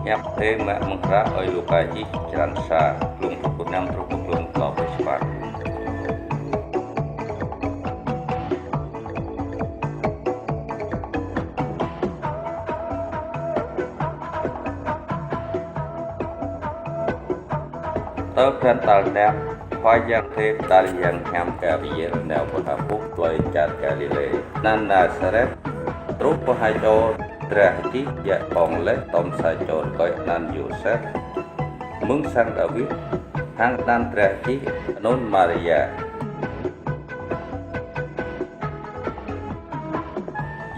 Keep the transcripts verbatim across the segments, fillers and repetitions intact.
Hiăp Adai mă mơ̆ng hră ơi Luka čih, črăn sa, glông pluh năm truh glông klâo pluh sapăn. Tơ bơyan tal năm, Khua Yang Adai pơđar Yang Hiam Gabriel nao pơ ha boh plơi čar Galilê, anăn Nazaret, truh pơ ha čô dra hơčih, jak ƀơ̆ng laih tŏm sa čô rơkơi anăn Yôsep, mơ̆ng sang Dawid, hăng anăn dra hơčih anŭn Maria.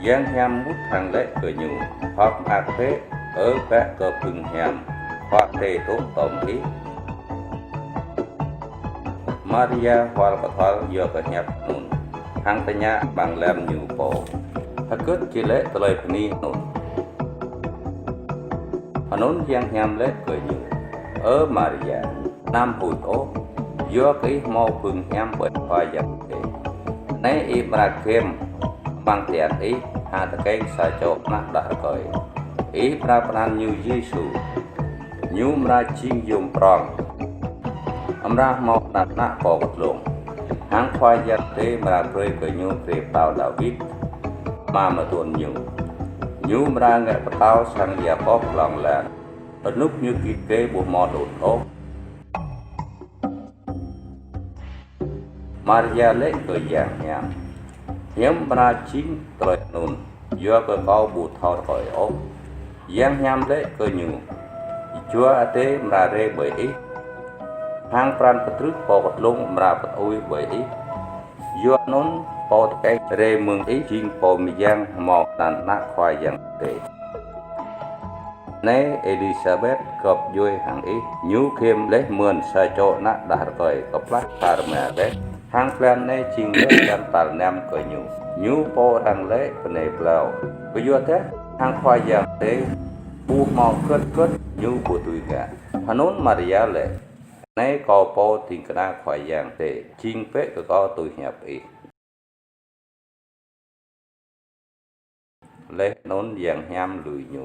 Yang Hiam mŭt hăng laĭ kơ ñu: Hơ̆k mơak bĕ, ơ bă kơ pưng hiam, Khua Adai dŏ tŏm ih. Maria hual kơtual yua kơ hiăp anŭn, hăng tơña amăng lăm ñu pô: Hơgĕt či lĕ tơlơi bơni anŭn? Anŭn Yang Hiam laĭ kơ ñu: Ơ Maria, anăm huĭ ôh, yua kơ ih hmâo pưng hiam ƀơi Khua Yang Adai. Anai ih amra gem amăng tian ih ha tơkeng sa čô ană đah rơkơi. Ih amra pơanăn ñu Yêsu. Ñu amra jing yôm prŏng, amra hmâo anăn ană pô kơtlông. Hăng Khua Yang Adai amra brơi kơ ñu grê pơtao Dawid, ama mơtuôn ñu. Ñu amra ngă pơtao sang Yakôb hlŏng lar, rơnŭk ñu git gai ƀu hmâo đŭt ôh. Maria laĭ kơ Yang Hiam: Hiư̆m amra jing tơlơi anŭn, yua kơ kâo ƀu thâo rơkơi ôh? Yang Hiam laĭ kơ ñu: Jua Adai amra rai ƀơi ih, hăng pran pơtrưh pô kơtlông amra pơtui ƀơi ih. Yua anŭn pô tơkeng rai mơ̆ng ih jing pô mơyang, hmâo anăn ană Khua Yang Adai. Anai Êlisabet gŏp djuai hăng ih, ñu gem laih mơ̆n sa čô ană đah rơkơi kơplah sa rơma laih, hăng blan anai jing lĕ blan tal năm kơ ñu. Ñu pô arăng laĭ bơnai blâo, kơyua dah hăng Khua Yang Adai ƀu hmâo hơgĕt hơgĕt ñu ƀu dưi ngă. Anŭn Maria laĭ: Anai kâo pô ding kơna Khua Yang Adai, jing bĕ kơ kâo tui hiăp ih. Laih anŭn Yang Hiam lui ñu.